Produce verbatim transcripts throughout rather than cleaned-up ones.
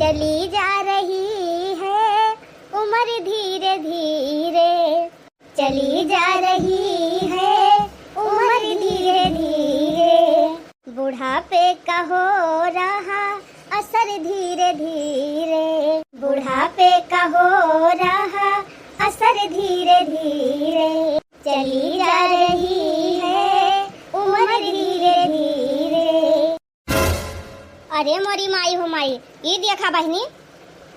चली जा रही है उम्र धीरे धीरे, चली जा रही है उम्र धीरे धीरे, बुढ़ापे का हो रहा असर धीरे धीरे, बुढ़ापे का हो रहा असर धीरे धीरे, चली जा रही है उम्र धीरे धीरे। अरे मोरी माई हो माई, ई देखा बहिनी,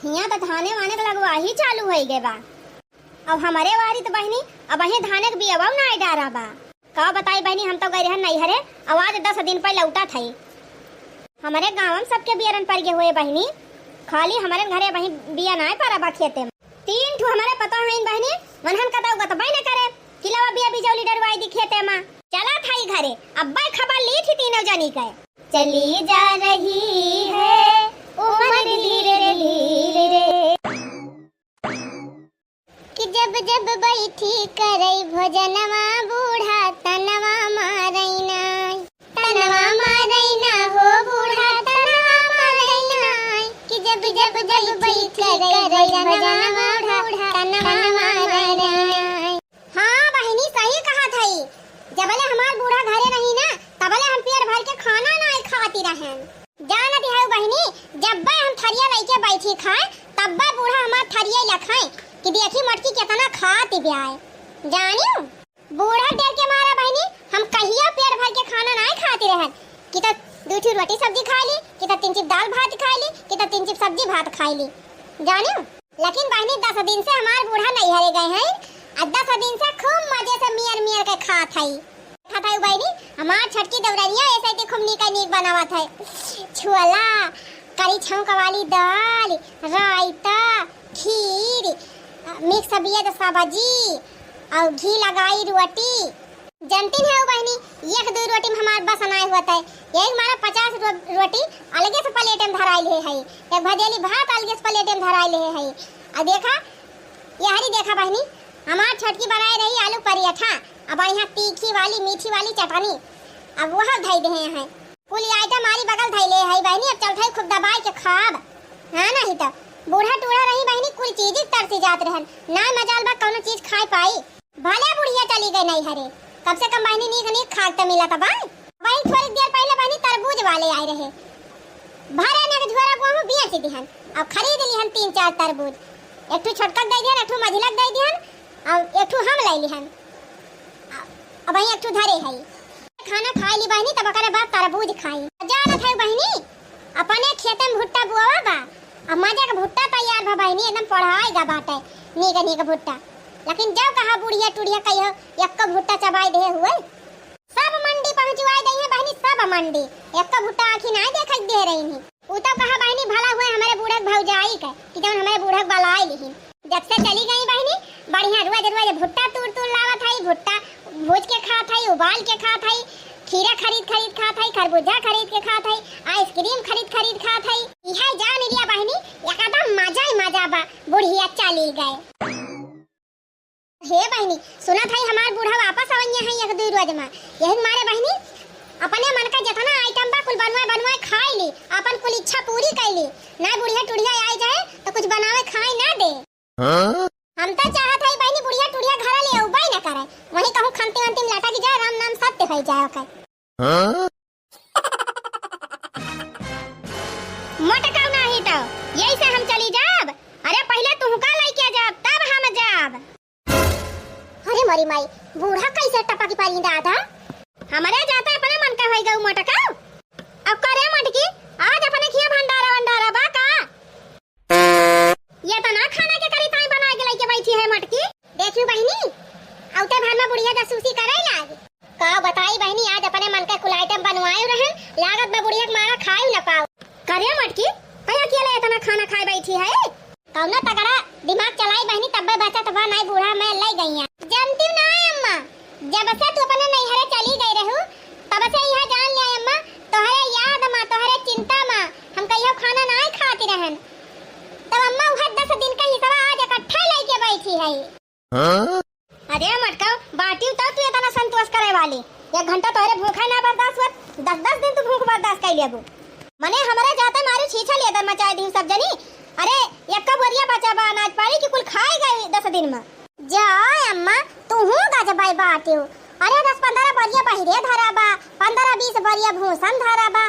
हियाँ त धाने वाने के लगवाही चालू होइ गए बा। अब हमरे वारी त बहिनी, अबहीं धाने के बियवा नाई डारा बा। का बताई बहिनी, हम तउ गए रहन नैहरे, अब आज दस दिन पर लौटत हई। हमरे गाँव में सबके बियरन पर गए हुए बहिनी, खाली हमरे घरे अबहीं बिया नाई परा बा खेते में। तीन ठो हमरे पतोह हईन बहिनी, वनहन कतौ गतबै न करे, कि लवा बिया बिजौली डरवाई दी खेते मा। चलत हई घरे, अब्बै खबर ली थी तीनों जनी के। चली जा रही है उम्र धीरे धीरे। कि जब जब बैठी करई भोजनवा बूढ़ा तनवा मारई नाई। तनवा मारई ना हो बूढ़ा, तनवा मारई ना। कि जब जब बैठी करई भोजनवा बूढ़ा, तनवा मारई ना। हाँ बहिनी, सही कहत हई। जबले हमार बूढ़ा घरे रही ना, तबले हम पेट भर के खाना नाई खाती रहन। जान दिहउ बहिनी, जब्बे हम थरिया लइके बैठी खाए, तब्बे बूढ़ा हमार थरिया लखाए कि देखी मटकी केतना खाती ब्याय। जानियो? बूढ़ा डर के मारा बहिनी, हम कहियो पेट भर के खाना नाई खाती रहन, कि त दुइ ठो रोटी सब्जी खाइ ली, कि त तीन चिप दाल भात खाइ ली, कि त तीन चिप सब्जी भात खाइ ली। जानियो, लेकिन बहिनी दस दिन से हमार बूढ़ा नैहरे गए हैं, आ दस दिन से खूब मजे से मियर मियर के खात हई। खात हई बहिनी, हमार छोटकी देवरनिया ऐसे के खूब नीक नीक बनावत है। छोला, करी छौंक वाली दाल, रायता, खीर, mix veg सब्जी, अउ घी लगाई रोटी। जनती है बहिनी, एक दुइ रोटी में हमार बस नाई होत है, यही मारा पचास रो-, रोटी अलगे से plate में धराई ले है, एक भदेली भात अलगे से plate में धराई ले है। आ देखा, यहरी देखा बहिनी, हमार छोटकी बनाए रही आलू पराठा, अब यहाँ तीखी वाली, मीठी वाली चटनी, अब वह धई देहे हैं। कुल item मारी बगल धइले हई बहिनी, अब चलत हई खूब दबाई के खाब। हाँ, नहीं त बूढ़ा टूढ़ा रही बहिनी, कुल चीज तरसी जात रहन, ना मजाल बा कौनो चीज खाए पाई। भले बुढ़िया चली गई नैहरे, कम से कम बहिनी नीक नीक खाए त मिलत बा। वही थोड़ी देर पहले बहिनी तरबूज वाले आए रहे, भरे ने झोरा को हम बेच दिहन, अब खरीद लिहन तीन चार तरबूज, एक ठो छोटका दे दिहन, एक ठो मझिला दे दिहन, अब एक ठो हम ले लिहन। अब वही एक ठो धरे है। खाना खाई ली बहिनी, तब ओकरे बाद तरबूज खाई। जानत है बहिनी, अपने खेते में भुट्टा बुआवा बा, अब मजा के भुट्टा तैयार बा बहिनी, एकदम पढ़ाई गा बाटे, नीक नीक भुट्टा। लेकिन जब कहा बुढ़िया टुढ़िया कहियो, एक्को भुट्टा चबाई दे हुए, सब मंडी पहुँचवाई दे है बहिनी, सब मंडी, एक्को भुट्टा आँखी नाई देखे दे रही। उ तो कहा बहिनी, भला हुए हमरे बूढ़क भौजाई के, कि जौन हमरे बूढ़क बलाई लिहिन। जब से चली गई बहिनी, बढ़िया रोज रोज भुट्टा तूर तूर लावत हई, भुट्टा भूज के खात हई, उबाल के खात हई, खीरा खरीद खरीद खात हई, खरबूजा खरीद के खात हई, ice cream खरीद खरीद खात हई। इहे जान लिया बहिनी, एकदम मजा ही मजा बा, बुढ़िया चली गए। हे बहिनी, सुनत हई हमार बूढ़ा वापस आवइया है एक दुइ रोज मा। यही मारे बहिनी, अपने मन का जितना item बा, कुल बनवाए बनवाए खाई ली, अपन कुल इच्छा पूरी कर ली। ना बुढ़िया टुढ़िया आई जाए तो कुछ बनावे खाए ना दे। हाँ? हम तो चाहत हई बहिनी, बुढ़िया टुढ़िया घर ले अउबे ना करे, वहीं कहूँ खंती वंती में लटक जाए, राम नाम सत्य हो जाए ओकर। हाँ? मोटकाऊ नाही तो, यही से हम चली जाब। अरे पहिले तुहका लइके जाब, तब हम जाब। अरे मोरी माई, बूढ़ा कैसे टपकी परी दादा? हमरे जाते अपने मन का होई गऊ मोटकाऊ। अब करे मोटकी, आज अपने खिया भंडारा वंडारा बा का? ये तो ना खाना के करी ताई बना के लेके बैठी है मोटकी। देखियो बहिनी, औते भर में बुढ़िया जासूसी करे लाग। का बताई बहिनी, आज अपने मन के कुल item बनवाए रहन, लागत बा बुढ़िया के मारा खाए न पाओ। करे मोटकी, कया अकेले इतना खाना खाए बैठी है? कौनो तगड़ा दिमाग चलाई बहिनी, तब्बे बचत बा, नाई बूढ़ा में ले गई है। जानती ना अम्मा, जब से तू अपने नैहरे चली गई रहू, तब से यह जान लिया अम्मा, तोहरे याद मा, तोहरे चिंता मा हम कहियो खाना नाई खाती रहन। तब अम्मा उहे दस दिन का हिस्सा आज इकट्ठा लेके बैठी है। हाँ? अरे मटकाऊ, बाटी तो तू इतना संतोष करे वाली, एक घंटा तोहरे भूखा ना बर्दाश्त हुआ, दस दस दिन तू भूख बर्दाश्त कर लेबू। मने हमरे जाते मारी छीछा लेदर मचाइ दिहु सब जनी। अरे, एक्का बोरिया बचा बा अनाज पानी कि कुल खाइ गइ दस दिन मा। जा अम्मा, तुहूँ गजबाई बाटिउ। अरे, दस पन्द्रह बोरिया बहिरे धरा बा, पन्द्रह बीस बोरिया भूसन धरा बा।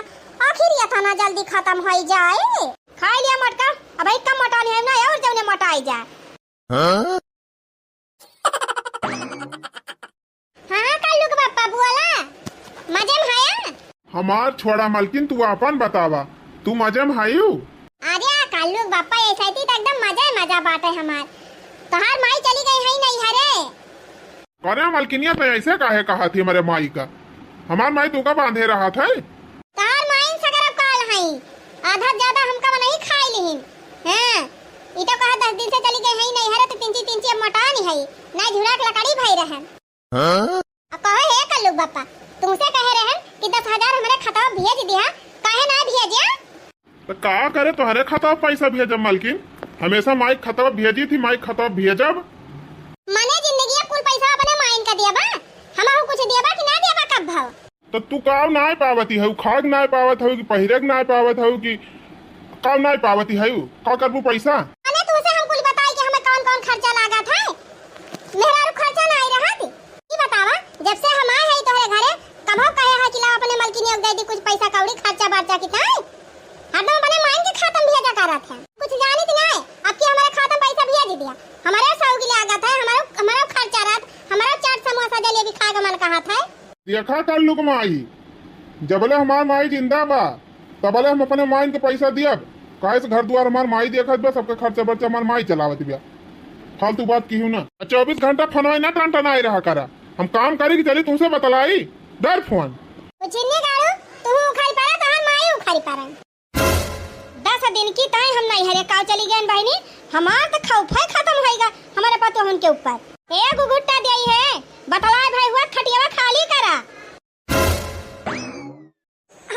आखिर एतना जल्दी खतम होइ जाइ? खाइ लिया मोटका, अबहीं कम मोटानी है ना, अउर जउने मोटाइ जा। हाँ? हाँ, हाँ, कल्लू के पप्पा, बोला। मजे मा हया? हमार छोड़ा मलकिन, तू आपन बतावा, तू मजे मा हयू? अरे, कल्लू के पप्पा, ऐसे ही तो एकदम मजे मा मजा बाटे हमार। तोहार माई चली गइ हइ नइहरे। करे मलकिनिया, तो ऐसे काहे कहत ही हमरे माई का? हमार माई तू का बांधे रहत है? तोहार माइन सगरब काल हई, आधा ज्यादा हमका मनही खाइ लिहिन। हाँ, ई तो कहा दस दिन से चली गइ हई नइहरे, तो तिनची तिनची अब मोटानी हई, ना झुरा के लकड़ी भई रहन। हाँ? अब कहो हे कल्लू बप्पा, तुमसे कहे रहन कि दस हजार हमरे खतवा भेज दिया, काहे ना भेजिया? तो का करे तोहरे खतवा पैसा भेजब मलकिन? हमेशा माई खतवा भेजी थी, माई खतवा भेजब। मने जिंदगिया कुल पैसा अपने माइन का दिया बा, हमहू कुछ दिया बा कि ना दिया बा कब भाव? तो तू काव नाय पावती हऊ, खाग नाय पावत हऊ कि पहिरेग नाय पावत हऊ कि काव नाय पावती हऊ, का करबू पैसा? अने तुमसे हम कुल बताई कि हमें कौन कौन खर्चा लागत है? मेहरारू खर्चा नाय रहत। ई बतावा, जब से हम आए हैं तोहरे घरे, कभो कहे है कि लाओ अपने मलकिनिया के दे दी कुछ पैसा कौड़ी खर्चा बर्चा की ताई? हरदम अपने माइन के खाता में भेजा करत है। कुछ जानित नाय, अब की हमारे खाता में पैसा भेज दिया। हमारे सौगी लागत है, हमारे, हमारे खर्चा रहत, हमारे चाट समोसा जलेबी खाए का मन कहत है। देखा कल्लू के माई, जबले हमार माई जिंदा बा, तबले हम अपने माइन के पैसा दियब। काहे से घर दुआर हमार माई देखत बा, सबके खर्चा बर्चा हमार माई चलावत बिया। फालतू बात किहू ना। आ चउबीस घंटा फोनवा ना टन टनाई रहा करा। हम काम करी कि चली तुमसे बतलाई। डर फोन। उछिन्नी गाड़ू, तू उखाड़ी पड़ा, तोहार माई उखाड़ी पड़ा। दस दिन की ताई हम नइहरे काव चली गइन बहिनी, हमार त खौफे खतम होइगा हमरे पतोहन के ऊपर। ए गुगुट्टा देई है, बतलाए भाई हुआ खटियावा खाली करा।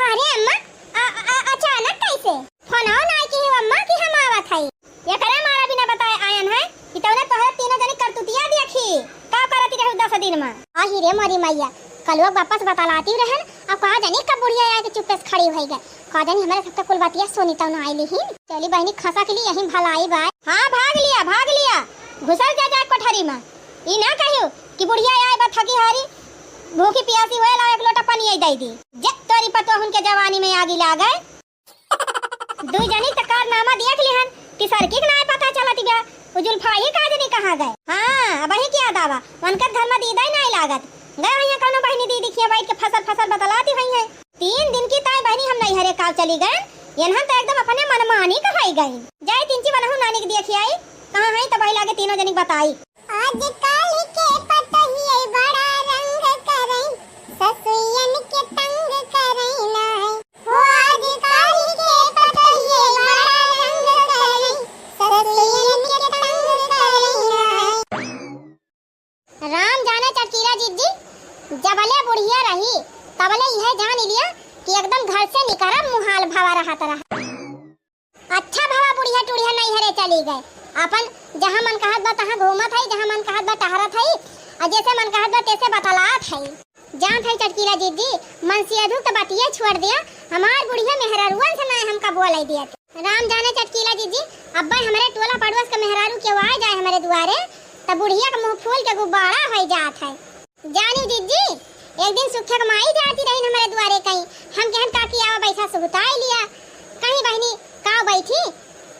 अरे अम्मा, अ-, अ-, अचानक कैसे? फोनवा नाय किहू अम्मा कि हम आवत हई। एकरे मारा बिना बताए आयन है, कि तौने तोहरे तीनों जनी करतूतिया देखी, का करती रहू दस दिन मा। आही रे मोरी मैया, कलुआ वापस बतलाती रहन, अब कहा जानी कब बुढ़िया आके चुप्पे से खड़ी होइ गए। कहा जानी हमरे सबके कुल बतिया सुनी तौन आइली ही। चली बहिनी खसा के लिए यहीं भलाई बा। हाँ, भाग लिया, भाग लिया, घुसर जा, जा कोठरी मा। ई ना कहियो कि बुढ़िया आए बा थकी हारी, भूखी पियासी होए ला एक लोटा पानी आई दई दी। जे तोरी पतोहुन के जवानी में आगी लागे। दुई जनी त कारनामा देख लिहन, तिसरकी के नाय पता चलत बा, उ जुल्फाही का जनी कहाँ गए। हाँ, अबही के याद आवा, उनकर घर में दीदा ही नाय लागत। गए हुई हैं कौनो बहिनी दीदी खिया बैठ के फसर फसर बतलाती हुई हैं। तीन दिन की ताई बहिनी हम नैहरे काव चली गए, यनहन त एकदम अपने मनमानी कहई गई। जाए तिनची बनहु नानी के देखी आई, कहाँ है तबही लागे तीनों जनी बताई। आजकल के पतोहिए बड़ा रंग करई, ससुयन के तंग करई नाय। हो आजकल के पतोहिए बड़ा रंग करई, ससुयन के तंग करई नाय। राम जाने चटकीला जिज्जी, जबले बुढ़िया रही, तबले यह जान लिया कि एकदम घर से निकरब मुहाल भवा रहत रहा। अच्छा भवा बुढ़िया टुढ़िया नैहरे चली गए। अपन जहाँ मन कहत बा तहाँ घूमत हई, जहाँ मन कहत बा टहरत हई, और जैसे मन कहत बा तैसे बतलात हई। जानत हई चटकीला जिज्जी, मन से अधुक त बतिये छोड़ दिया, हमार बुढ़िया मेहरारुअन से नाय हमका बोले दिया। राम जाने चटकीला जिज्जी, अब्बे हमरे टोला पड़ोस के मेहरारू केहू आए जाए हमरे दुआरे, त बुढ़िया के मुँह फूल के गुब्बारा होइ जात है। जानी जिज्जी, एक दिन सुखे के माई जाती रही हमरे दुआरे कहीं, हम कहन काकी आवा बैठा सुहताई लिया, कहीं बहिनी काव बैठी,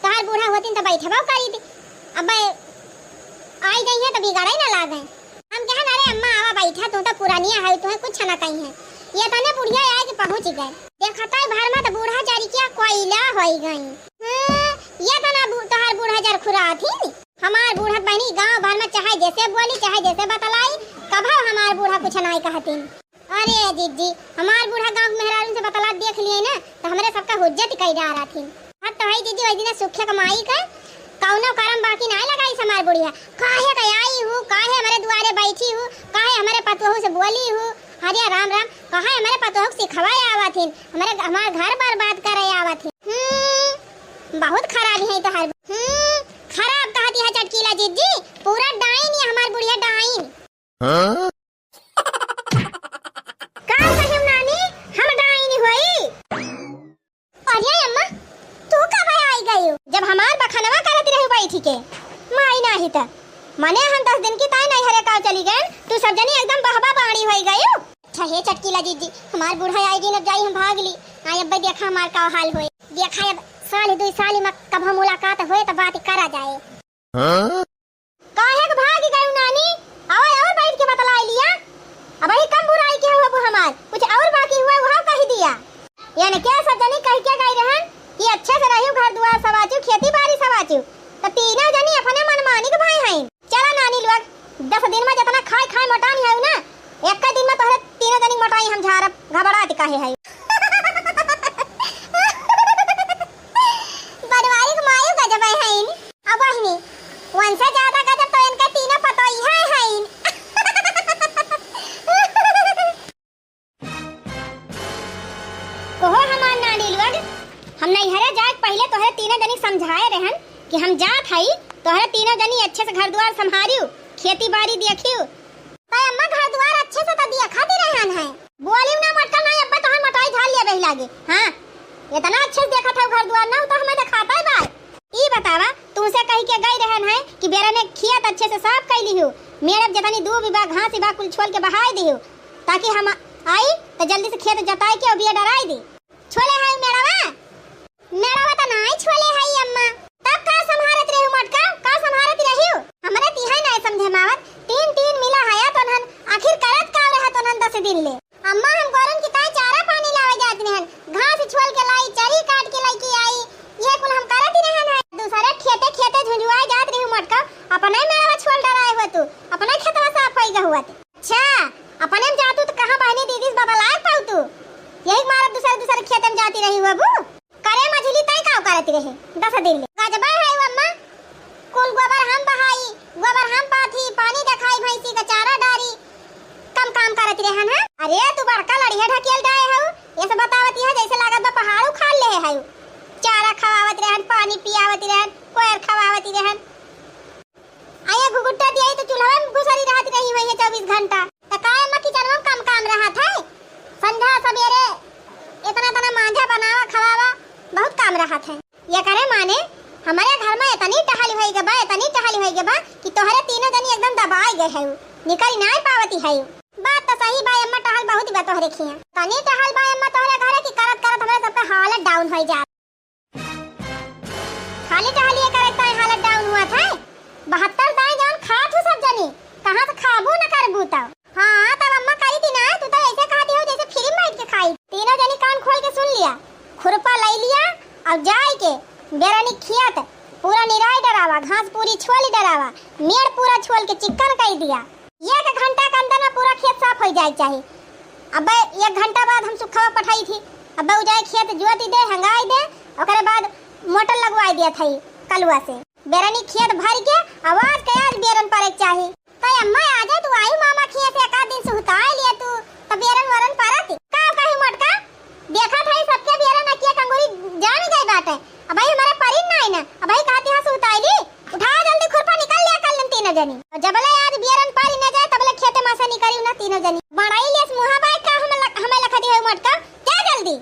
तोहार बूढ़ा होतिन त बैठबो करी थी, अब आई गई है त बिगड़े ना लागे। हम कहन अरे अम्मा आवा बैठा, तू त पुरानिया है, तुम्हें कुछ ना कही है। ये तने बुढ़िया आए के पहुँच गए, देखता ही भर में त बूढ़ा जरिकिया कोयला होई गई। हाँ, ये तना बू-, तोहार बूढ़ा जर खुराथिन। हमार बूढ़ा बहिनी गाँव भर में चाहे जैसे बोली, चाहे जैसे बतलाई, कभो हमार बूढ़ा कुछ नाय कहतिन। अरे जिज्जी, हमार बूढ़ा गाँव के मेहरारून से बतलात देख लिए ना, त हमरे सबका हुज्जत कई डारथिन। हद तो है जिज्जी, वही दिन सुखे कमाई के कौनो करम बाकी नाय लगाई हमार बुढ़िया। काहे के आई हूँ, काहे हमरे दुआरे बैठी हूँ, काहे हमरे पतोहू से बोली हूँ। अरे राम राम, काहे हमरे पतोहू के सिखवाए आवथिन, हमरे, हमार घर बर्बाद करे आवथिन। हम्म, बहुत खराब है तोहार। हम्म, खराब कहती है चटकीला जिज्जी, पूरा डाइन ये हमार बुढ़िया डाइन। हाँ? का कहिम नानी, हम डाइन होई? जब हमार बखनवा करत रहू बैठी के, माई नाही त। मने हम दस दिन की ताई नैहरे का चली गए, तू सब जनी एकदम बहबा बाड़ी होई गयू। अच्छा हे चटकीला जीजी, हमार बूढ़ा आई गई, अब जाई हम भाग ली। आई अब देखा हमार का हाल होए। देखा अब साल दुई साल में कब मुलाकात होए त बात करा जाए। हाँ? काहे के भाग गयू नानी? आवा और बैठ के बतलाई लिया। अब ही कम बुराई के हुआ हमार, कुछ और बाकी हुआ वह कह दिया। यानी क्या सब जनी कह के गई रहन कि अच्छे से रहियो, घर दुआर सवाचू, खेती बाड़ी सवाचू, तो तीनों जनी अपने मनमानी के भाई हैं। चला नानी लोग, दस दिन में जितना खाए खाए मोटान है ना, एक दिन में तोहरे तीनों जनी मोटाई हम झारब, घबरात काहे है। बनवारी के मायू गजब है। अब बहिनी, उनसे ज्यादा गजब तो इनके तीनों पतोहिया हैं। कहो हमार नानी लोग, हम नैहरे जाए के पहिले तोहरे तीनों जनी समझाए रहन कि हम जात हई, तोहरे तीनों जनी अच्छे से घर दुआर संभारियो, खेती बाड़ी देखियो। तो अम्मा घर दुआर अच्छे से तो देखत ही रहन है। बोलियो ना मोटका, नहीं अब्बा तोहर मोटाई झाड़ लिया बही लागे। हाँ, इतना अच्छे से देखत है घर दुआर ना, तो हमें दिखाता है बाय। ई बतावा, तुमसे कही के गई रहन है कि बेरा ने खेत अच्छे से साफ कैली हो, मेड़ अब जतनी दूब बा, घास बा, कुल छोल के बहाई दी हो, ताकि हम आई तो जल्दी से खेत जताई के और बिया डराई दी। छोले है मेड़वा? मेड़वा तो नाई छोले है अम्मा। तब का संभारत रही मोटका, का संभारत रही? हमरे तिहाई नाई समझे मावत, तीन तीन मिला हया तोनहन, आखिर करत का रहा तोनहन दस दिन ले? अम्मा हम गोरन की ताई चारा पानी लावे जात रहन, घास छोल के लाई, चरी काट के लाई के आई, ये कुल हम करत ही रहन है। दूसरे खेते खेते झुंझुआए जात रही मोटका, अपने मेड़वा छोल डराए हो तू, अपने खेतवा साफ होई गहुआ ते। अच्छा, अपने में जातू तो कहाँ बहनी दीदी से बतलाए पाऊ तू? यही मारा दूसरे दूसरे खेते में जाती रही हो बू। करे मझली ताई का करत रहे दस दिन ले? गजबा है वो अम्मा, कुल गोबर हम बहाई, गोबर हम पाथी, पानी देखाई, भैंसी का चारा डारी, कम काम करत रहन है। अरे तू बड़का लड़िया ढकेल डाए हऊ, ये सब बतावत है जैसे लागत बा पहाड़ उखाड़ ले है। चारा खवावत रहन, पानी पियावत रहन, कोयर खवावत रहन। आ ये घुघुट्टा दिया तो चूल्हा में घुसरी रहत रही हुई है चउबीस घंटा। त का अम्मा किचनवा में कम काम रहत है? संझा सबेरे इतना इतना मांझा बनावा खवावा, बहुत काम रहत है। ये करे माने हमारे घर में इतनी टहल होई के बा, इतनी टहल होई के बा कि तोहरे तीनों जनी एकदम दबाई गए है, निकल नाई पावती है। बात तो सही बा अम्मा, टहल बहुत बा तोहरे खिया। तनी टहल बा अम्मा तोहरे घरे कि करत करत हमारे सबका हालत डाउन होई जात। खाली टहलिए करे ताई हालत डाउन हुआ था। बहत्तर दाई जौन खात हो सब जनी, कहाँ से खाबू न करबू तब? हाँ, तब अम्मा करी थी ना, तू तो ऐसे खाती हो जैसे फ्री में बैठ के खाई। तीनों जनी कान खोल के सुन लिया, खुरपा ले लिया और जाए के बेरनी खेत पूरा निराई डरावा, घास पूरी छोली डरावा, मेड़ पूरा छोल के चिक्कन कर दिया। एक घंटा के अंदर में पूरा खेत साफ हो जाए के चाही। अब एक घंटा बाद हम सुखवा पठाई थी, अब उ जाए खेत जोती दे, हंगाई दे, ओकरे बाद मोटर लगवाई दिया था कलुआ से। बेरनी खेत भर के आवाज के आज बेरन पड़े के चाही। तो अम्मा आ जा, तू आई मामा खिया से एक आध दिन सुहताए लिया तू, तो बेरन वरन परत। का कही मोटका, देखा था सबके बेरन अकिया कंगुरी जान गई बाटे। अब भाई हमारा परिन ना आई ना, अब भाई कहती हाँ सुहताई ली। उठा जल्दी खुरपा निकल लिया कर लेन तीनों जनी। और जबले आज बियरन पारी न जाए तबले खेते में से निकली ना तीनों जनी। बड़ाई लेस मुहा बाय का हमें लख-, हमें लखा दी है मोटका। क्या जल्दी?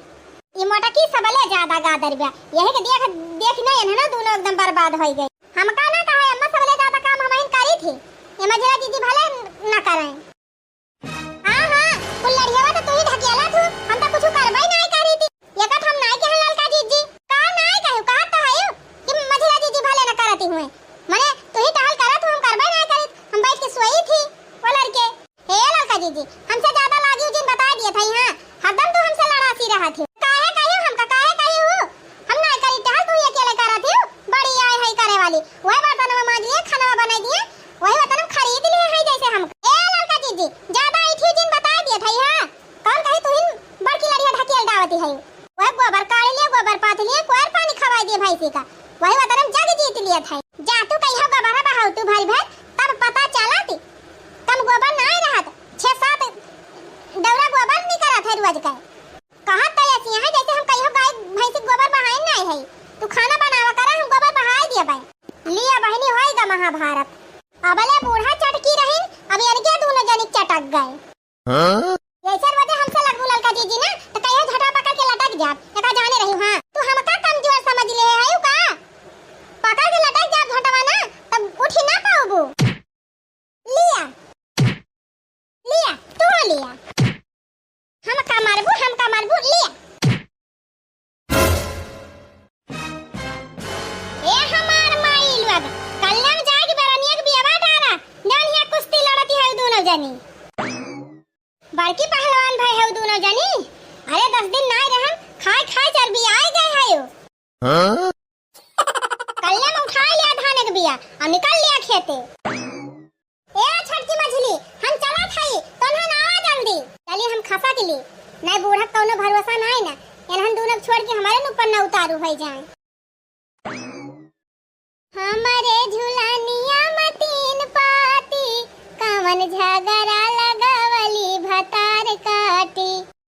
ये मोटा की सबले ज्यादा गादर बा। यही के देख, देख ना इन्हें ना दोनों एकदम बर्बाद होई गई। हमका ना कहा अम्मा सबले ज्यादा काम हम ही करी थी। ये मझिला जीजी भले न करें। हाँ, हाँ, कुल लड़ियावा तो तू ही ढकेला थू, हम तो कुछ करबे नाय करी थी। ये कथ हम नाय कहे ललका जीजी। का नाय कहे, कहा तो है कि मझिला जीजी भले न करती हुए। मने तू ही टहल करत हो, हम करबे नाय करी, हम बैठ के सोई थी, वो लड़के। हे ललका जीजी, हमसे ज्यादा लागी जिन बता दिए था, हाँ, हरदम तू हमसे लड़ासी रहा थी। काहे कही हमका, काहे कही हूँ? हम ना करी टहल, तू ही अकेले करत ही, बड़ी आए है करे वाली। वह बर्तन में मांज लिए, खाना बना दिए, वही बर्तन हम खरीद लिए है जैसे हम। ए ललका जीजी, ज्यादा आई थी जिन बता दिए था, हाँ। कौन कही तू ही बड़की लड़िया ढकेल डावती है? वह गोबर काढ़ लिए, गोबर पाथ लिए, कोयर पानी खवाई दिए भैंसी का। वही बर्तन हम जग जीत लिए था। जा तू कहियो गोबर बहाऊ तू भाई भाई, तब पता चला थी। कम गोबर ना रहत, छह सात दौरा गोबर निकलत है रोज का। कहत त ऐसी है जैसे हम कहियो गाय भैंसी गोबर बहाइन नहीं है। तू खाना बनावा करा, हम गोबर बहाई दिया बाई। लिया बहिनी होई गा महाभारत। अबले बूढ़ा चटकी रही, अब इनके दोनों जनी चटक गए। हाँ? ऐसे रोजे हमसे लगबू ललका जीजी ना, तो कहियो झटा पकड़ के लटक जाब। एका जाने रही, हाँ। तू हमका कमजोर समझ ले है का? बड़की पहलवान भए हउ दूनो जनी। अरे दस दिन नाय रहन, खाए खाए चर्बी आए गए हउ। हाँ? कल्ले में उठाए लिया धान के बिया, अब निकल लिया खेते। ए छोटकी मझली, हम चलत हई, तोन्हन आवा जल्दी। चली हम खसक ली, नाय बूढ़ा कउनो भरोसा नाय ना, एनहन दूनो छोड़ के हमरे ऊपर न उतारू होइ जाए। हमरे झुलनिया में तीन पाती, कवन झगड़ा लगवली भतार काटी।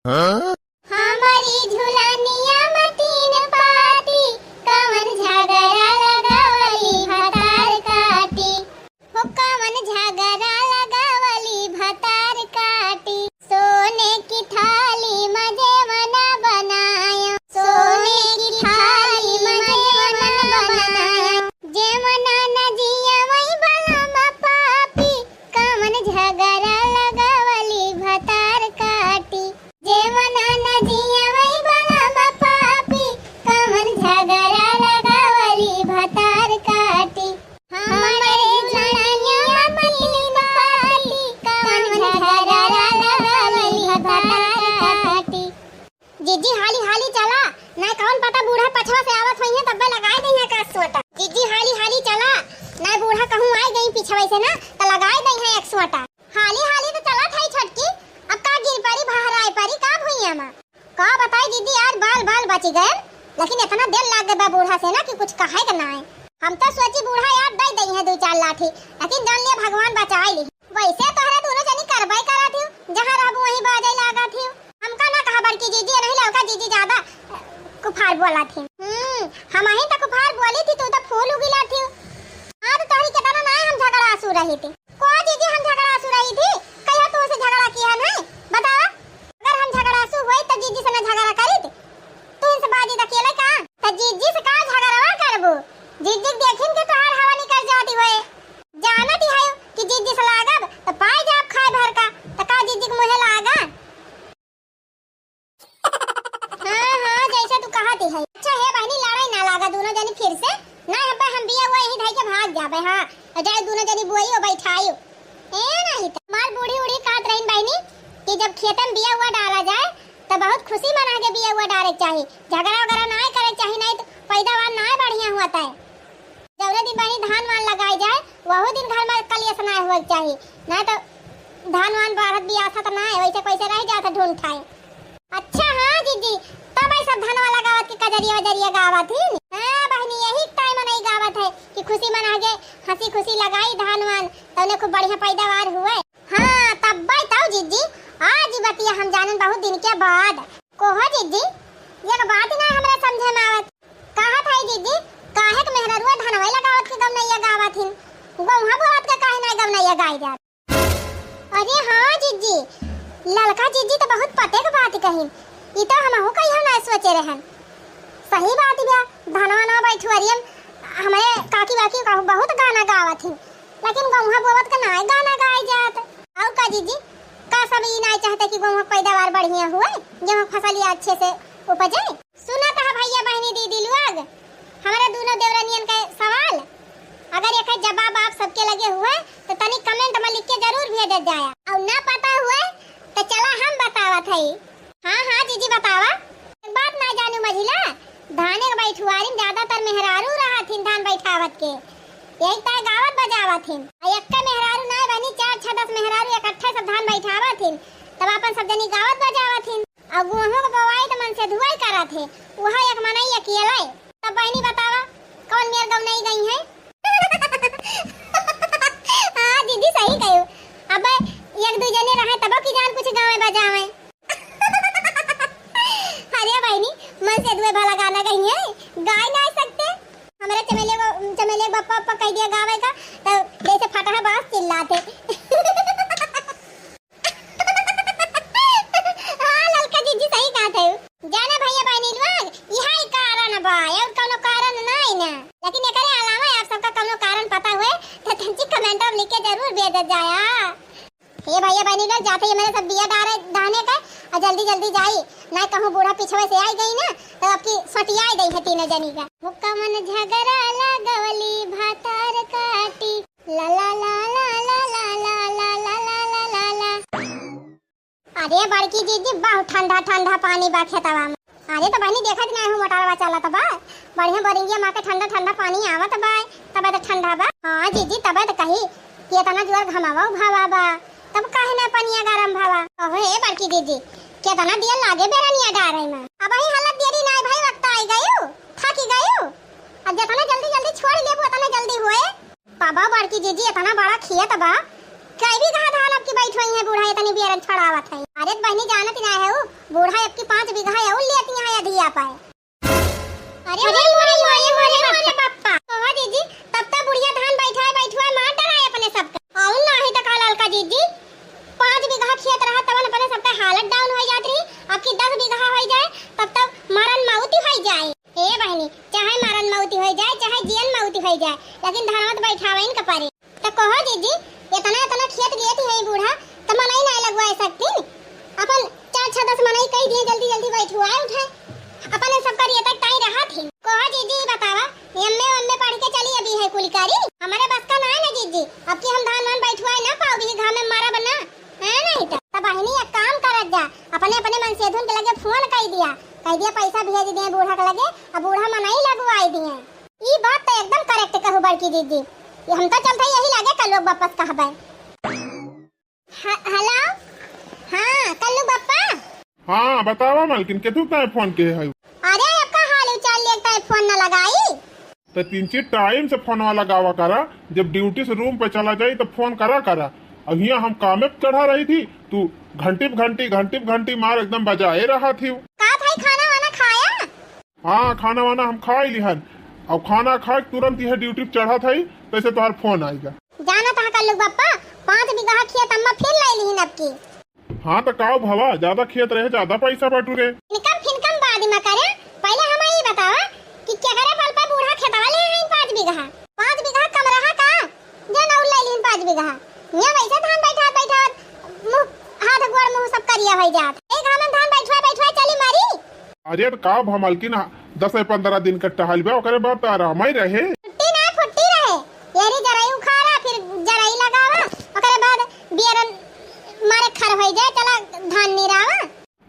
हाँ? हमरी झुलनिया में तीन पाती, कवन झगड़ा लगवली भतार काटी। हो कवन झगड़ा लगवली भतार काटी। सोने की थाली में जेवना बनाया, सोने की थाली में जेवना बनाया। जेवना न जिया वही बलम पापी, कवन झगड़ा लगवली भतार काटी। जेवना न जिया वही बलम पापी, कवन झगड़ा लगवली भतार काटी। हमरे झुलनिया में तीन पाती, कवन झगड़ा लगवली भतार काटी। जीजी हाली हाली चला, ना कौन पता बूढ़ा पछवा से आवत होइहैं, तब्बे लगाए दइहैं एक सोटा। जीजी हाली हाली चला, ना बूढ़ा कहूँ आए गई पिछवे से ना, त लगाए दइहैं एक सोटा। हाली हाली त चलत हई छोटकी, अब का गिर पड़ी, बहराए पड़ी का भुइयाँ मा। का बताई दीदी, आज बाल बाल बची गए, लेकिन इतना देर लाग गए बा बूढ़ा से ना कि कुछ कहे के ना है। हम तो सोची बूढ़ा यार दे दइहैं दो चार लाठी, लेकिन जान लिया भगवान बचाए ली। वैसे तोहरे दोनों जनी करबे करत हियो, जहाँ रहबू वहीं बाजे लागत हियो। हमका ना कहा बड़की जीजी, नहीं लड़का जीजी ज्यादा कुफार बोलत ही। हम्म, हमही तो कुफार बोली थी, तू तो फूल उगिला थी। हाँ तो तोहरी के तना ना हम झगड़ासू रही थी। को जीजी हम झगड़ासू रही थी? कहियो तू से झगड़ा किया नहीं? बतावा। अगर हम झगड़ासू होई तो जीजी से ना झगड़ा करीत? तू इनसे बाजी अकेले का? तो जीजी से का झगड़वा करबू? जीजी के देखिन के तोहार हवा निकल जाती होए। जानत ही है कि जीजी से लागब तो पाए जाब खाए भर का, तो का जीजी के मुँहे लागा? हाँ, हाँ, जैसे तू कहत ही है। अच्छा हे बहनी, लड़ाई ना लागा दोनों जनी फिर से। ना हम पे हम बिया हुआ यहीं धई के भाग जाबे, हाँ। और जाए दोनों जनी बुआई और बैठाई। ए नहीं तो हमार बूढ़ी उड़ी कहत रहीन बहनी कि जब खेतन बिया हुआ डाला जाए तो बहुत खुशी मना के बिया हुआ डाले के चाही, झगड़ा वगैरह ना करे के चाही, नहीं तो पैदावार ना बढ़िया हुआ है। जौने दिन बहनी धान वान लगाए जाए, वहू दिन घर में कलेश ना होए के चाही, ना तो धान वान बढ़त बियासत ना है, वैसे कैसे रह जात है ढूंढ ठाए। अच्छा हाँ जीजी, तब आई सब धनवा लगावत के कजरिया वजरिया गावत ही। हाँ बहनी, यही टाइम नहीं गावत है कि खुशी मना के हंसी खुशी लगाई धान वान, तौने खूब बढ़िया पैदावार हुए। हाँ तब तौ जीजी, आज ई बतिया हम जानन बहुत दिन के बाद। कोहो जीजी, एक बात ना हमरा समझे में आवत। कहत है जीजी, काहे के मेहररुआ धनवे लगावत के गवनैया गावत हिन, गौहा बोआत के काहे ना गवनैया गाई जात? अरे हाँ जीजी, ललका जीजी तो बहुत पते के बात कहिन। ई तो हमहू कहियो ना सोचे रहन। सही बात बा, धनवा ना बैठुअरियम हमरे काकी वाकी कहू बहुत गाना गावत हिन, लेकिन गौहा बोवत के ना गाना गाए जात। और का जीजी, का सब ई ना चाहते कि गौहा पैदावार बढ़िया हुए, गेहूं फसलिया अच्छे से उपजे? सुनत ह भैया बहिनी दीदी लोग, हमरा दूनो देवरनियन के सवाल, अगर एकर जवाब आप सबके लगे हुए तो तनी comment में लिख के जरूर भेजत जाया। और ना पता हुए तो चला हम बतावत हई। हाँ हाँ जीजी बतावा। एक बात ना जानू मझिला, धाने के बैठुआरी में ज्यादातर मेहरारू रहत हिन धान बैठावत के, यही ताय गावत बजावत हिन। आ एक्के मेहरारू ना बनी, चार छह दस मेहरारू इकट्ठे सब धान बैठावत हिन, तब आपन सब जनी गावत बजावत हिन। अब गेहूं के बोआई त मन से धुआई करत है, वह एक मनई अकेले। तब बहिनी बतावा, कौन मेर गवनई गई है? हाँ दीदी सही कहो, अब एक दू जने रहे तब की जान कुछ गावे बजावे। अरे बहिनी, मन से दुए भला गाना गई है, गाय ना सकते। हमारे चमेले को, चमेले के बप्पा, बप्पा कह दिया गावे का, तो जैसे फटहा बांस चिल्लाते। हाँ, ललका जीजी सही कहत है। जाना भैया बहिनी लोग, यही कारण बा, और कोनो कारण नहीं ना। लेकिन एकरे अलावा आप सबका कोनो कारण पता हुए, तो तंची comment में लिख के जरूर भेजत जाया। हे भैया बहिनी लोग, जाते ही मेरे सब बिया डारे धाने का, और जल्दी जल्दी जाई, ना कहूँ बूढ़ा पिछवे से आई गई ना, तो आपकी सटियाई गई है तीनों जनी का। हुक्मन झगड़ा लगवली भातार काटी, ला ला ला। अरे बड़की जीजी, बहुत ठंडा ठंडा पानी बा खेतवा में। अरे तो बहिनी, देखत नाहीं हउ मोटरवा चलत बा, बढ़िया बोरिंगिया माँ के ठंडा ठंडा पानी आवत बा, तब तो ठंडा बा। हाँ जीजी, तब तो कही कि इतना जोर घमावा उभावा बा, तब काहे ना पनिया गरम भावा। अहो ए बड़की जीजी, केतना दिया लागे बेरनिया डारे में। अबहीं हालत देरी नाहीं भई, वक्त आई गयू, थकी गयू। अब जेतना जल्दी जल्दी छोड़ लेबू, ओतना जल्दी होए। बाबा बड़की जीजी, इतना बड़ा खेत बा, कई बीघा धान अब की बैठवइहैं बूढ़ा, इतनी बेरन छोड़ावत है। अरे बहिनी, जानत नाहीं हउ, बूढ़ा अब की पाँच बीघा अउर लेती हैं अधिया पाए। अरे अरे मोरे मोरे मोरे मोरे मोरे बापा। कहा जीजी, तब तक बुढ़िया धान बैठवाए बैठवाए मार डराए अपने सबके। अउर नाहीं तो का ललका जीजी, पाँच बीघा खेत रहा तवन अपने सबके हालत down होइ जात रही, अब की दस बीघा होइ जाए तब तक मरन मौत होइ जाए। ए बहिनी, चाहे मरन मौत होइ जाए, चाहे जियन मौत होइ जाए, लेकिन धनवा तो बैठावे इनका परे। तो कहो जीजी, इतना इतना खेत लेती हैं बूढ़ा, तो मनई नाहीं लगवाए सकतीन? अपन चार छह दस मनई कही दिए, जल्दी जल्दी बैठवाए उठाए, अपने सब करिए तक ताई रहा थी। कहो जीजी, बतावा, एमए वमए पढ़ के चली अबही कुल करी? हमरे बस का नाहीं ना जीजी, अब की हम धान वान बैठवाए ना पाउब, घाम में मरब ना, है नाहीं तो। तब बहिनी एक काम करत जा, अपने अपने मनसेधुन के लगे फोन कई दिया, कई दिया पैसा भेज दिए बूढ़ा के लगे, अब बूढ़ा मनई लगवाई दिए। ई बात तो एकदम correct कहू बड़की दीदी, ये हम तो चलते यही लागे कल लोग वापस कहबे। ह-, हेलो, हाँ कल्लू बप्पा। हाँ बतावा मालकिन, केथू ताई फोन के है? अरे आपका हाल चाल लेके ताई फोन न लगाई। तो तीन चार टाइम से फोनवा लगावा करा, जब ड्यूटी से रूम पे चला जाई तो फोन करा करा। अब हियाँ हम कामे पे चढ़ा रही थी, तू घंटी पे घंटी, घंटी पे घंटी मार एकदम बजाए रहा थी। का भाई खाना वाना खाया? हाँ, खाना वाना हम खाई लिहन। अब खाना खा के तुरंत यह ड्यूटी पे चढ़त हई, तैसे तोहार फोन आइगा। जानत हा कल्लू बप्पा, पाँच बीघा खेत अम्मा फिर ले लिहिन अब की। हाँ, तो काव भवा, ज्यादा खेत रहे, ज्यादा पैसा बटुरे। इनकम फिनकम बाद में करे, पहले हमें ये बतावा कि केकरे बल पे बूढ़ा खेतवा ले हैं पाँच बीघा? पाँच बीघा कम रहा का? जौन अउर ले लिहिन पाँच बीघा। हियाँ वैसे धान बैठात बैठात मुँह, हाथ गोड़ मुँह सब करिया होइ जात। एक घाम में धान बैठवा बैठवा चली मरी। अरे तो का भा मालकिन, दस से पन्द्रह दिन का टहल बा, ओकरे बाद तो आराम ही रहे। छुट्टी ना फुट्टी रहे, एरी जरई उखाड़ा, फिर जरई लगावा, ओकरे बाद बियरन मारे खर होइ जाए, चला धान निरावा।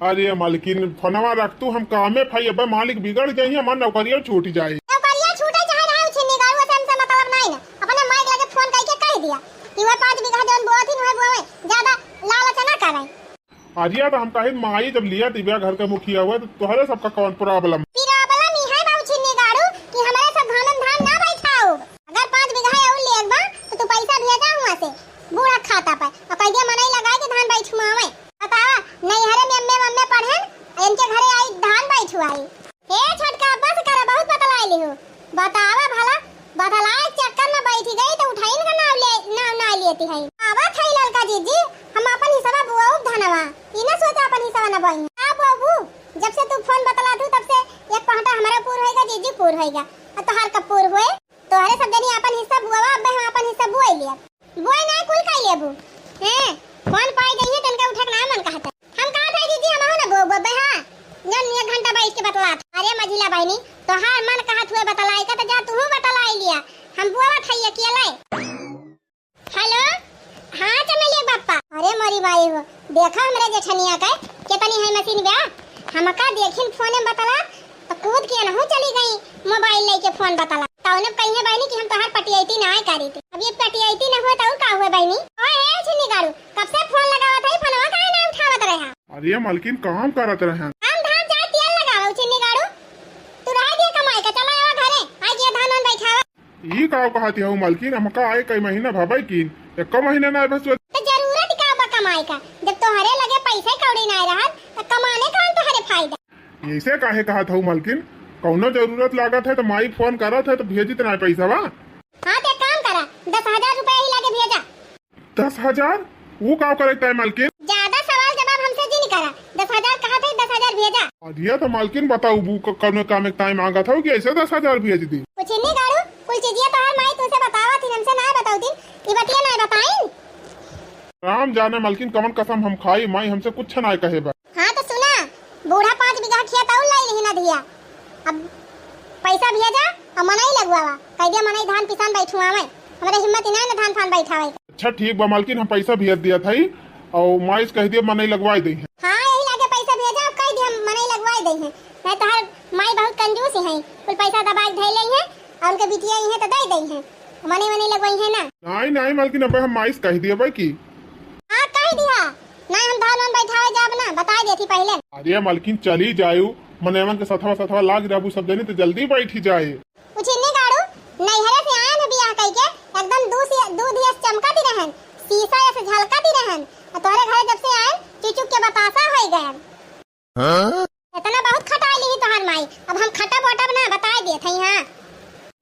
अरे मालकिन, फोनवा रख तू, हम कामे फई, अबे मालिक बिगड़ जाइए, हमार नौकरिया छूट जाए। नौकरिया छूटे चाहे रहे, उछिन्नी गाड़ू, ऐसे हमसे मतलब नहीं ना। अपने माई के लगे फोन करके कह दिया कि वह पाँच बीघा जौन बोआ थी, वह बोए, ज्यादा लालच ना करे। अरे तो हम कहे माई जब लिया दिव्या घर का मुखिया हुआ तो तोहरे सबका कौन problem? Problem ई है बा उछिन्नी गाड़ू कि हमारे सब धान धान ना बैठाओ। अगर पाँच बीघा और लेबा तो तू पैसा भेजा हुआ से बूढ़ा खाता पर और कह दिया मनई लगाए के धान बैठवावे। बतावा, नैहरे में अम्मे मम्मे पढ़ेन, इनके घरे आई धान बैठवाई। हे छोटका, बस करा, बहुत बतलाए लिहू। बतावा भला, बतलाए चक्कर में बैठ गई तो उठाइन का नाव ले, नाव ना लेती है। आवा थाई ललका जीजी, हम अपन हिस्सा बुआऊ धनवा, ई ना सोचा अपन हिस्सा ना बोई। का बाबू, जब से तू फोन बतला दू तब से एक पहटा हमारा पूर होएगा जीजी, पूर होएगा। और तोहार कब पूर होए? तोहरे सब जनी आपन हिस्सा बुआवा, अबे हम आपन हिस्सा बुआई लिया। बुआई ना कुल का लेबू? हैं? फोन पाई गई है, तनका उठक ना मन कहत। हम कहत है जीजी, हम ना बुआ, बुआ, हाँ। जन एक घंटा बैठ के बतलात। अरे मझिला बहनी, तोहार मन कहत हुए बतलाई का, तो जा तू बतलाई लिया। हम बुआवा थाई अकेले। हेलो, हाँ चमेलिया बापा। अरे मोरी माई हो, देखा हमरे जेठनिया के, केतनी है मशीन बा। हमका देखिन फोन में बतला, तो कूद के एनहू चली गई मोबाइल लेके फोन बतला। तौने कहिए बहनी कि हम तोहार पटियैती ना करी थी। अब ये पटियैती ना हुआ तो का हुआ बहनी? ओए ए छिन्नी गाड़ू, कब से फोन लगावत है, फोनवा काहे ना उठावत रहा? अरे मालकिन, काम करत रहे। हम धान जाए तेल लगावे छिन्नी गाड़ू, तू रह दिया कमाई का, चला आवा घरे, आज ये धान वान बैठावा। ई का कहत हऊ मालकिन, हमका आए कई महीना भबई कीन, एको महीना ना बस। तो जरूरत का बा कमाए का, जब तोहरे लगे पैसे कौड़ी ना रहत, तो कमाने का तोहरे फायदा? ऐसे काहे कहत हऊ मालकिन, कौनो जरूरत लागत है तो माई फोन करत है तो भेजित ना पैसा बा। हाँ, तो एक काम करा, दस हजार रुपया ही लाके भेजा। दस हजार? वो का करे तय मालकिन? ज्यादा सवाल जवाब हमसे जिन करा। दस हजार कहा थे, दस हजार भेजा। अरे तो मालकिन बताऊ, बू क-, कौनो काम एक ताई मांगा था कि ऐसे दस हजार भेज दी? कुछ नहीं गाड़ू, कुल चीजिया तोहर माई तुमसे बतावा थी, हमसे ना बताऊ दिन, ई बतिया ना बताइन। राम जाने मालकिन कवन कसम हम खाई, माई हमसे कुछ ना कहे बा। हाँ तो सुना, बूढ़ा पाँच बीघा खेत और लाई रही ना दिया, अब पैसा भेजा और मनई लगवावा, कह दिया मनई धान पिसान बैठुआवे, हमरे हिम्मत ही ना ना धान फान बैठावे। अच्छा ठीक बा मालकिन, हम पैसा भेज दिया था। अउ माई से कहि दिया, मनई लगवाइ देइहैं। हाँ, यही लागे पैसा भेजा, अब कहि दिया, मनई लगवाइ देइहैं। नहीं तोहार माई बहुत कंजूस हैं, कुल पैसा दबाइ के धइ लेइहैं, अउ उनके बिटिया अइहैं त दइ देइहैं, मनई वनई लगवाइहैं ना। नहीं, नहीं मलकिन, अबे हम माई से कहि दिया भाई की। हाँ, कहि दिया, नहीं हम धान वान बैठावे जाब ना, बताइ देती पहिले। अरे मलकिन, चली जायु, मनई मन के सथवा सथवा लागि रहबू सब जनी त जल्दी बैठी जाए। उछिन्नी गाड़ू, नैहरे से आयन है बियाह कइके, एकदम दूध से, दूध यस चमकत रहन, शीशा यस झलकत रहन, अउ तोहरे घरे जब से आयन, चुचुक के बतासा होइ गयन। हाँ? इतना बहुत खटाइ लिही तोहार माई, अब हम खटब ओटब ना, बताइ देत हई, हाँ।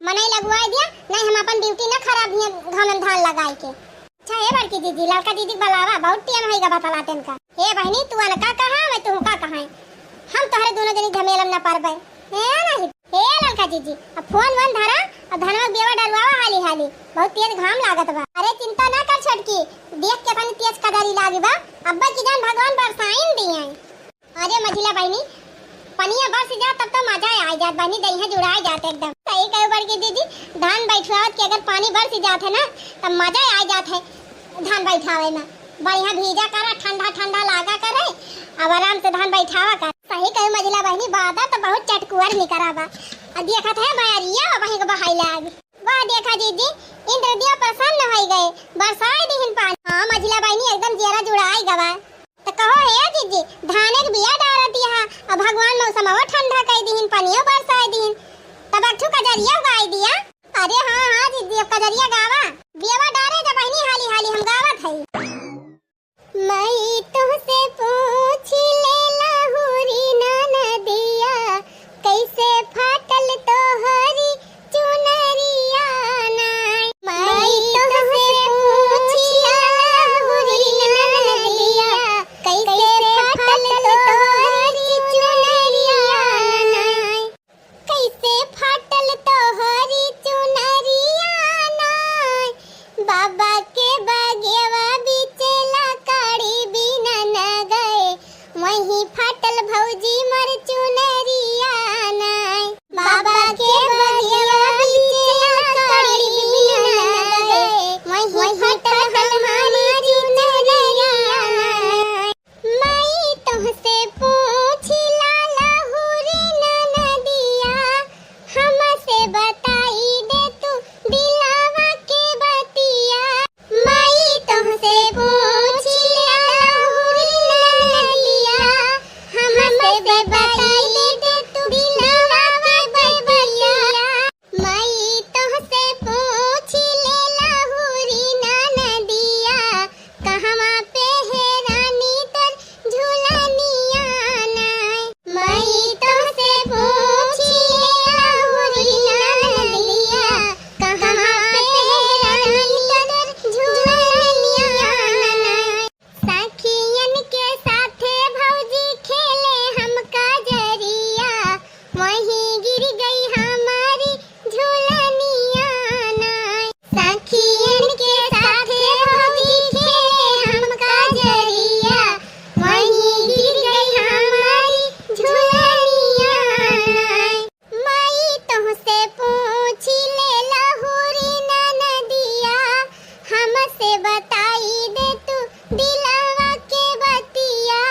मनई लगवाइ दिया, नहीं हम अपन ड्यूटी ना खराब हियाँ घाम में धान लगाइ के। अच्छा, हे बड़की दीदी, लड़का दीदी के बुलावा, बहुत टेम होइगा बतलाते इनका। हे बहिनी, तू अनका कहा, मैं तुहका कहा है। हम तोहरे दोनों जनी झमेला में न पड़बे। हे नहीं, हे लड़का दीदी, अब फोन वोन धरा, अब धनवा के बेवा डरवावा हाली हाली, बहुत तेज घाम लागत बा। अरे चिंता ना कर छोटकी, देख केतनी तेज कदरी लागी बा, अब्बा की जान भगवान बरसाइन दिए। अरे मझिला बहिनी, पनिया बरस जात तब तो मजा आइ जात बहिनी, दहिया जुड़ाइ जात एकदम। सही कहू बड़की दीदी, धान बैठवावत के अगर पानी बरस जात है ना, तब मजा आइ जात है धान बैठावे में। बढ़िया भीजा करा, ठंडा ठंडा लागा करे, अब आराम से धान बैठावा कर। सही कहू मझिला बहिनी, बादर तो बहुत चटकुअर निकरा बा। अब देखत है बयरिया वहीं के बहाई लाग। वाह देखा दीदी, इंद्रदेव प्रसन्न होइ गए, बरसाइ दिहिन पानी। हाँ मझिला बहिनी, एकदम जियरा जुड़ाइ गवा। त कहो हे जीजी, धाने के बिया डारत हया, अब भगवान मौसमवा ठंडा कइ दिहिन, पनियो बरसाइ दिहिन, तब अठू कजरिया उगाइ दिया। अरे हाँ, हाँ जीजी, अब कजरिया गावा, बियवा डारे जा बहिनी हाली हाली, हम गावत हई। माई तोहसे पूछी ले लहुरी ननदिया, कैसे फाटल तोहरी चुनरिया ना। माई तोहसे पूछी लहुरी ननदिया, कैसे फाटल तोहरी चुनरिया ना। कैसे फाटल तोहरी चुनरिया ना। बाबा के बगियवा बीचे लकड़ी बिनन गए, वहीं फाटल भौजी मोर चुनरिया ना। बाबा के बगिया बीचे लकड़ी बिनन गए, वहीं फटल हमारी चुनरिया। माई तोहसे पूछी ला लहुरी ननदिया, हमसे बताई दे तू दिलावा के बतिया। माई तोहसे पूछी ले लहुरी ननदिया, हमसे बताई दे तू दिलवा के बतिया। माई तोहसे पूछी ले लहुरी ननदिया, कहवा पे हेरानी तोर झुलनिया ना। माई तोहसे पूछी लहुरी ननदिया, कहवा पे हेरानी तोर झुलनिया ना। सखियन के साथे भौजी खेले हम कजरिया, वहीं गिर गई हमारी झुलनिया ना। सखियन के साथे भौजी खेले हम कजरिया, वहीं गिर गई हमारी झुलनिया ना। माई तोहसे पूछी ले लहुरी ननदिया, हमसे बताई दे तू दिलवा के बतिया।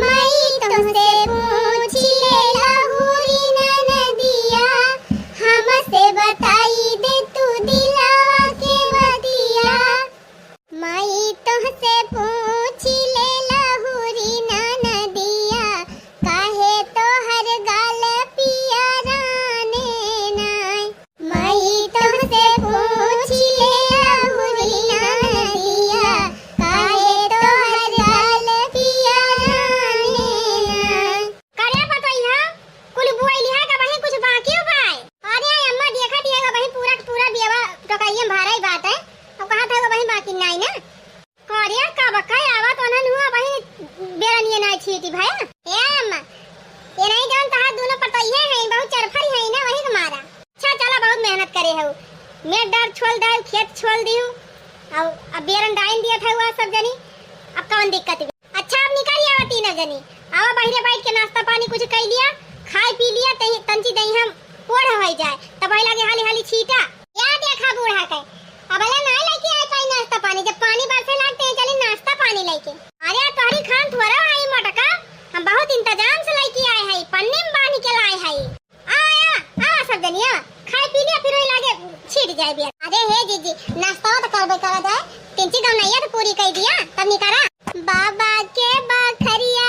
माई तोहसे पूछी ले लहुरी ननदिया, हमसे बताई दे तू दिलवा के बतिया। माई तोहसे पूछी ले लहुरी ननदिया, काहे तोहर गाल पियराने नाय। माई तोहसे पूछी ले लहुरी ननदिया, काहे तोहर गाल पियराने नाय। करे पतोहिया, कुल बुआई लिहा का बहिन कुछ बाकी हो बाय? अरे अम्मा देखत हिया का बहिन पूरा के पूरा बियवा टोकरिया में भराई बात है। अब कहा था वो बहिन बाकी नाई ना। अरे का बका आवा तो ना हुआ बहिन बेरनिया नाई छीटी भाई। ए अम्मा, ये नहीं जान तहार दोनों पतोहिया हैं, बहुत चरफरी हैं ना वही के मारा। अच्छा चला बहुत मेहनत करे हो। मेट डार छोल दाऊ, खेत छोल दियो। अब, अब बेरन डाइन दिया था हुआ सब जनी। अब कौन दिक्कत भी। अच्छा, अब निकल आवा तीनों जनी, आवा बहिरे बैठ के नाश्ता पानी कुछ कइ लिया, खाइ पी लिया, तई तंची दही हम पोढ़ होइ जाए, तब वही लागे हाली हाली छीटा। या देखा बूढ़ा के, अब ले नाई लेके आए पाई नाश्ता पानी, जब पानी बरसे लागते हैं चली नाश्ता पानी लेके। खान थोड़ा हई मोटका, हम बहुत इंतजाम से लइके आए हई, पन्नी में बांध के लाए हई। आ, आ, आ, सब जनिया, खाए पी लिया, फिर वही लागे छीट जाए बिया। अरे हे जीजी, नाश्ता तो करबे करा जाए, तिनची गौनैया तो पूरी कर दिया, तब निकरा। बाबा के बखरिया